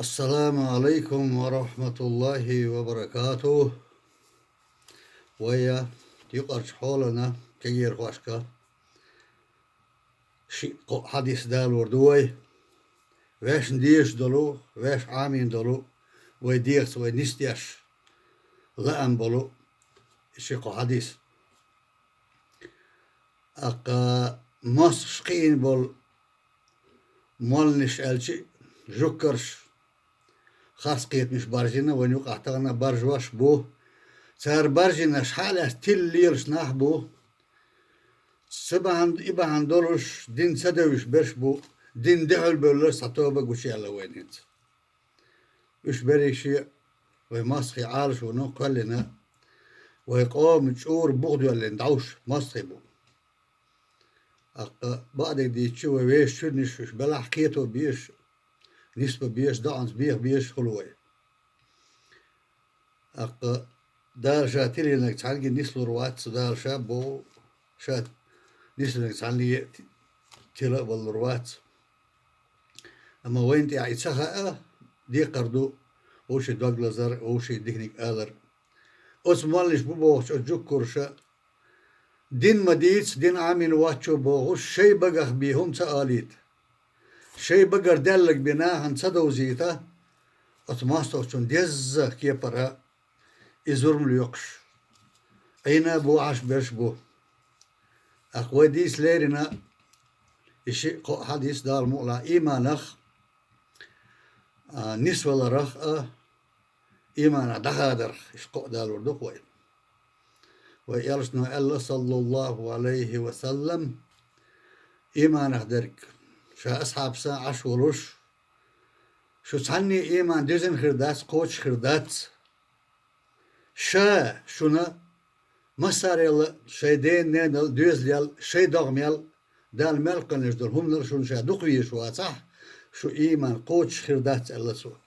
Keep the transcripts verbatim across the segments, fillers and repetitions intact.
Ассаламу Ӏалайкум ва рахьматуллахӀи ва баракатухӀ. Вай юкъарчу хьолана кегийрхошка шиъ-кхоъ хьадис далор ду вай. Вешна дезаш долу, вешна Ӏамийна долу, вай дегӀаца вай нисдеш лаам болу ши-кхоъ хьадис. ТӀаккха мостагӀаш кхиийна болу молланаш аьлча, жуккарш, харц кхетамаш баржийна, вайна юкъахь тахана баржош а бу. Цара баржийнарш хьа а лаьцна тилла лелаш нах а бу. Ца бахьана, и бахьана долуш, дин ца девзаш берш а бу, дин дуьхьал бевлларш цхьа тоба гучуяьлла вайна хӀинца. Уьш берриг а вай мостагӀийн Ӏалашоно кхоьллина, вай къоман чӀура бух доьллина дӀовш мостагӀий бу. ТӀаккха бакъдерг дийцича, вай вешан чуьрнаш уьш белахь а кхето безаш, нисбан безаш, доӀанца беха безаш хуьлу вай. ТӀаккха Дала ша тилийнарг цхьаьнгге нислур вац, Дала ша боху, ша нислинарг цхьаьнгге а ти-, тила а валлур вац. Амма вайна тӀехь и ца хаьа, декхар ду вовшийн дог лазар, вовшийн диканиг алар. Оцу молланаш бу бохучу оцу жуккурша, дин ма дийца, дин Ӏамийна воцчо бохуш, шайн багах бен хӀума ца олийта. Шайн багара даьлларг бен нахана ца довзийта, оцу мостагӀчун деза кепара и зурма лоькхуш, Ӏийна а бу, Ӏаш берш а бу. ТӀаккха вай дийца лерина и шиъ-кхоъ хьадис Дала мукъалахь ийманах а, нисваларах а, ийманах дӀахадарх, иштта кхоъ далур ду-кх вай. Вай элчано аьлла, саллаллахӀу Ӏалайхи ва саллам, ийманах дерг, ша асхьабашца Ӏаш волуш, шу цхьанне ийман дуьзина хир дац, кхочуш хир дац. Ша шуна массарел а шайн ден-ненал а, доьзалел а, шайн догӀмел а Дала мел кхоьллинчу долу хӀуманал шуна ша дукха везаш вацахь, шун ийман кхочуш хир дац, аьлла цо.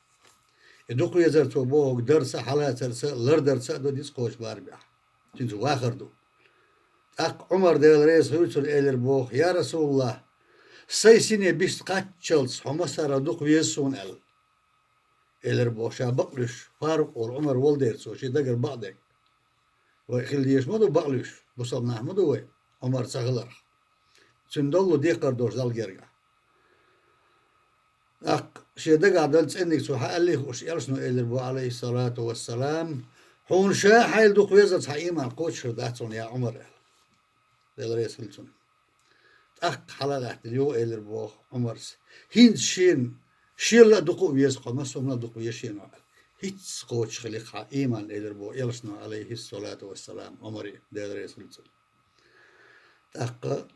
И дукха везар цо бохург дарца а, хьалацарца а, лардарца а ду, ницкъ кхочу барамехь. Цуьнца вахар ду. ТӀаккха Ӏумар, Дела реза хуьлда цунна, элира боху: «Я РасулаллахӀ, сайн сине бист кхаччалц хьо массарел дукха веза суна», — аьлла. Элира боху ша бакълуьйш, Фарукъ волу Ӏумар волу дера цо, шен дагара бакъдерг. Вай хила дезаш ма ду бакълуьйш, бусалба нах ма ду вай, Ӏумар ца хиларх. Цуьнан доллу декхар долуш Далла гергахь. ТӀаккха шен дагахь долу цӀенниг цо хьааьллий хууш, элчано элира боху, Ӏалайхиссалату вассалам: «Хьуна ша хьайла дукха везарца хьан ийман кхочуш хир дац хьуна, я Ӏумар», — аьлла. Дела реза хуьлда цунна. ТӀаккха хьала а гӀаьттина, юха элира боху Ӏумарс: «ХӀинца шена, шел а дукха а веза хьо, массо а хӀуманал дукха веза шена хьо», — аьлла. ХӀинца кхочуш хилира хьан ийман, элира боху элчано, Ӏалайхиссалату вассалам, Ӏумаре, Дела реза хуьлда цунна. ТӀаккха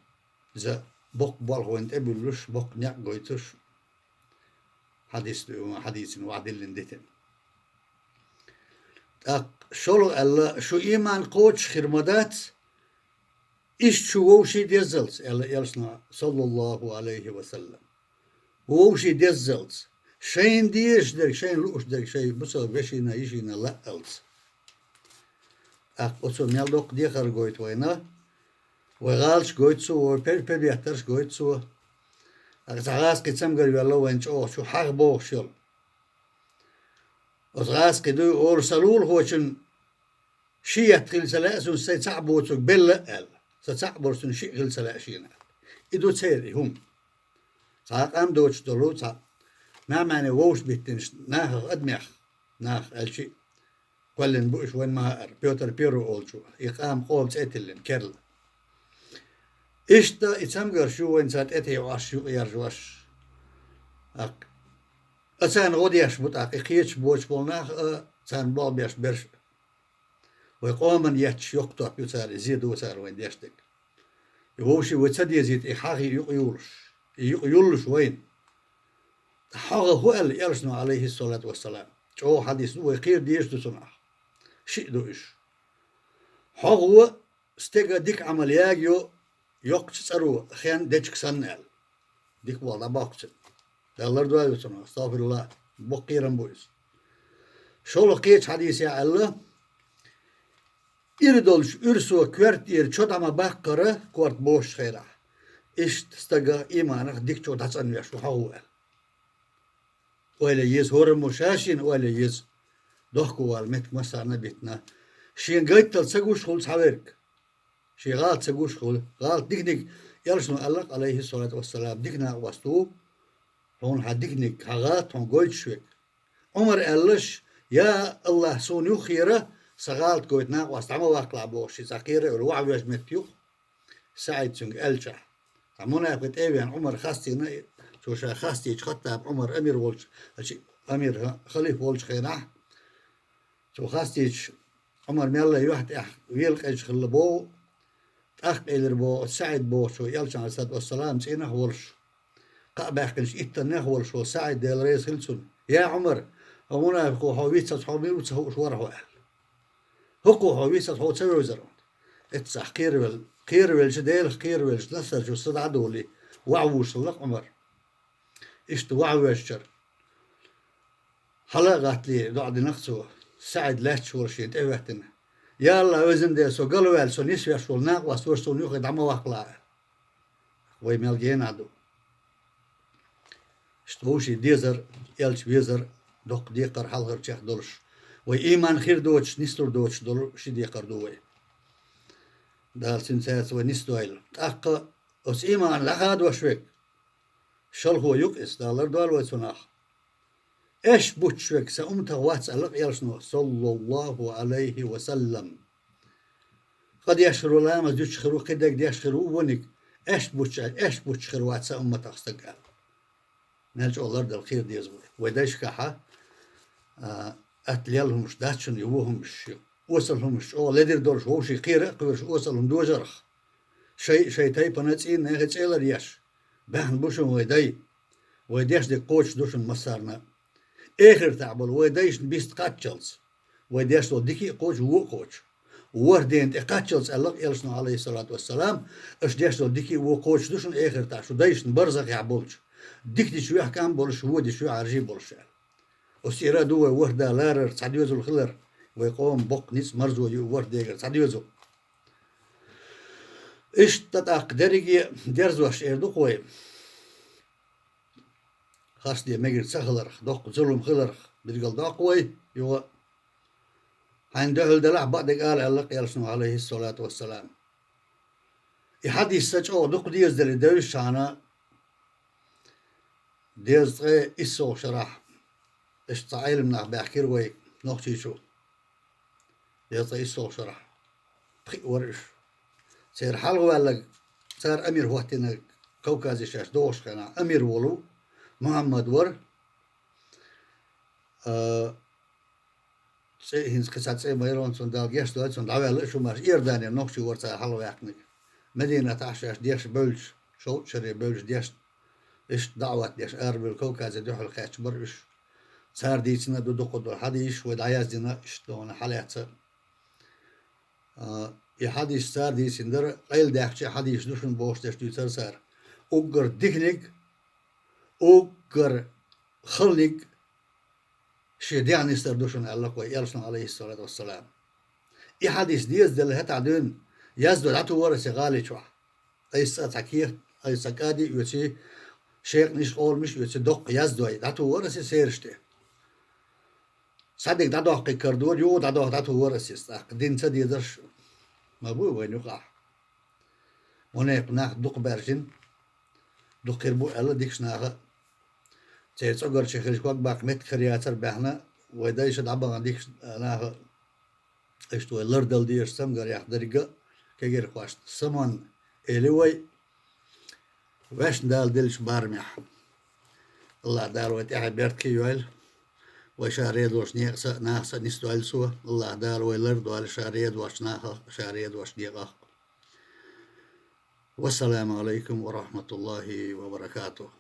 иза боккха болх вайна тӀе а буьллуш, боккха некъ гойтуш хьадис ду, хьадисана ваьхьа диллина дитина. ТӀаккха шолгӀа аьлла: «Шун ийман кхочуш хир ма дац, иштта шу вовшийн деззалц», — аьлла элчано, саллаллахӀу Ӏалайхи ва саллам. «Вовшийн деззалц, шайна дезаш дерг, шайна лууш дерг шайн бусалба вешина, йишина лаалц». ТӀаккха оцо мел доккха дехар гойту вайна, вай гӀалаташ гойту цо, вай пе-, пебеттарш гойту цо. ТӀаккха цхьа гӀазкхи цамгар йоьлла вайна чӀогӀа чу хьагӀ бохуш йолу. Оцу гӀазкхи дуй олу: «Сан лулахочун ши етт хила ца лаьа суна, сайн цхьаъ боцург белла», — аьлла. «Сан цхьаъ болуш цуьнан шиъ хила ца лаьа шена», — аьлла. И ду церан и хӀума. Цхьа а къам доцуш долу, цхьа маьӀ-маьӀне вовшахбиттинчу нахах, адамех, нахах аьлчи, кхоьллина бу уьш вайн ма-хаъара, Пётр Первый олучо, и къам къоман цӀе а тиллина, керла. Иштта и цамгарш ю вайна цара тӀетеӀаш, юкъаяржош. ТӀаккха а царна гӀо деш бу тӀаккха и кхеташ боцуш болу нах а, царна болх беш берш а. Вай къоманна етташ йоккха топ ю цара, и зен ду цара вайна деш дерг. И вовшийн вай ца дезийта, и хьагӀ юкъа юлуш, и юкъа юллуш вайна. ХьагӀ хӀун аьлла элчано, Ӏалайхиссалату вассалам? ЧӀогӀа хьадис ду, вай кхера дезаш ду цунах. Шиъ ду уьш. ХьагӀо стеган дика Ӏамал ягайо, йоккхачу цӀаро хен дечиг санна аьлла. Дика болх дӀабоккхучун. Далла лардойла цунах, астагӀфируллахӀ, боккха кхерам бу иза. ШолгӀа кхечу хьадисехь аьлла: «Ира долчу уьрсо коьрта тӀера чо дӀа ма баккхара, корта бошучу хенахь. Иштта стага ийманах дика чо дӀацӀанвеш ву хьагӀо», — аьлла. ойла еза, хӀораммо ша шена ойла еза. Дохко вала меттиг массарна а битина. Шен гайтал ца гуш хуьлу цхьаверг. Шен гӀалат ца гуш хуьлу. ГӀалат диканиг, элчано аьлла, алейхиссалату вассалам, дика накъост ву хьуна хьан диканиг, хьан гӀалат хьуна гойтуш верг. Ӏумар аьллаш: «Я АллахӀ, суна юххера сан гӀалат гойту накъост дӀа ма ваккхалахь», бохуш, ши цхьа кхера а йолу ваха воьжна меттиг ю-кх. СаӀид цуьнга аьллачохь. Ткъа мунафикъ тӀе а веана, Ӏумар хастийна, цо ша хастийча, Хаттаб Ӏумар амир волчу, ачи, амир, халифа волчу хенахь, цо хастийча, Ӏумар мелла юьхь тӀехь вела къежа хилла боху, тӀаккха элира боху, оцу СаӀид бохучо, элчан, алейхиссалату вассалам, цӀийнах а волуш, кхаъ баьккхинчу иттаннех а волуш волу СаӀид, Дела реза хила цунна: «Я Ӏумар, хьо мунафикъ ву, хьо виццалц хьо мила ву ца хууш вара хьо», аьлла. «ХӀокхо хьо виццалц хьо ца вевзара». Эццахь кхеравелла, кхеравелча, Делах кхеравелча, Насар чу са дӀа а долий, ваха вуьйш хилла-кх Ӏумар. Иштта ваха воьжчара, хьала а гӀаттале, доӀа дина-кх цо, СаӀид лаьтташ волуш шена тӀе а хӀоьттина: «Я АллахӀ, везан Дела, со галваьлла, со нисвеш волу накъост ваша суна юххе дӀа ма ваккхалахь», аьлла. Вай мел генахь ду. Иштта вовшийн дезар, элча везар, доккха декхар хьалхарчех долуш. Вай ийман хир доцуш, нислур доцуш долу ши декхар ду вай. Дала цуьнан цаьрца вай нисдойла. ТӀаккха оцу ийман дӀахадош верг, шалхо ю-кх иза, Дала лардойла вай цунах. Аьшпаш буттуш верг сан умматах вац, аьлла-кх элчано, саллаллаху алейхи ва саллам. Къа деш хир ву, ламаз дуьтуш хир ву, кхидерг деш хир ву, вониг. Аьшпаш буттуш, аьшпаш буттуш хир вац сан умматах стаг, аьлла. Мел чӀогӀа лардала кхера деза вай. Вай дайшкахьа, а, атта лелла хӀумаш дац шуна, и вон хӀумаш ю. Осал хӀумаш чӀогӀа ледара долуш вовшийн кхера а кхоьруш, осал хӀума дожарх. Шай, шайн тайпана цӀийнан нахе цӀе лар еш баьхна бу шуна вай дай. Вай деш дерг кхочуш ду шуна массарна а. Эхартахь болу вай дайшна бист кхаччалц, вай деш долу дика а кхочу, вон а кхочу. ВорхӀ дена тӀе кхаччалц, аьлла-кх элчано, алейхиссалату вассалам, аша деш долу дика а, вон а кхочуш ду шуна эхартахь, шу дайшна барзахехь болчу, дика дича вехкам а болуш, вон дича вехьаржий а болуш, аьлла. Оцу тӀера а ду вай ворхӀ да ларар, цхьа доьзал хилар, вай къоман боккха ницкъ, марзо ю ворхӀ дегара цхьа доьзал. Иштта тӀаккха дерриге а дерзош эр ду-кх вай. Харцде мегар ца хиларх, доккха зулам хиларх билгал доккху вай, юха а. Хьайна дуьхьал делахь, бакъдерг ала, аьлла-кх элчано, алейхиссалату вассалам. И хьадис сан чӀогӀа дукха деза дели девзачхьана, дезткъе иссолгӀа шарахь, иштта цхьа Ӏелам нах баьхкира вай Нохчийчу. Дезткъе иссолгӀа шарахь пхиъ вара уьш. Церан хьалхаваьлларг, цара амир хӀоттийнарг, Кавказе шаьш догӀучу хенахь амир волу Мухьаммад вара. А, цӀе, хӀинца кхин цхьа цӀе ма яра цунна, Дала гечдойла цунна, дӀаваьлла а шу марш, Иорданера нохчи вара цара хьалхаваьккхинарг. Мединатахь шаьш деш бевлча, шовзткъа шаре бевлча дешна, иштта даӀват деш арабевлла Кавказе дуьхьал кхаьчна бара уьш. Цара дийцина а ду дукха долу хьадисаш, вай дӀаяздина, иштта догӀна хьалаьцна. А, и хьадис цара дийцина дара, къайладаьхначу хьадисаш ду шуна бохуш дерш дуьйцура цара. Уггар диканиг, уггар халаниг шен дегӀ нисдар ду шуна, аьлла-кх вай элчано, алейхиссалату вассалам. И хьадис деза делла хӀетахь дуьйна, яздо дӀатухура аса гӀали чохь. Айса цхьа кехат, айса цхьа кади а оьций, шекъанаш, къоламаш а оьций, доккха яздой, дӀатухура аса сераш тӀе. Цхьадерг дӀадоккхий карадора, юха дӀадоху, дӀатухура аса иза тӀаккха. Дин ца дезарш ма бу вайна юкъахь. Мунепакъ нах дукха баьржина, дукха хир бу аьлла дикачу наха а. Церан цӀогарчий хилча ког баккха меттиг хир яцара баьхна, вай дайша дӀабахана дикачу наха а. Иштта вай лардала дезаш цамгарех деррига а кегирхошна самонна эли вай. Ваьшна Дала деллачу барамехь. АллахӀ Дала вай тӀаьхье беркате йойла. Вай ша реза долчу некъаца а, нахаца а нисдойла Цо. АллахӀ Дала вай лардойла ша реза долчу нахах а, ша реза долчу некъах а. Вассаламу алейкум ва рахматуллахи ва баракатух.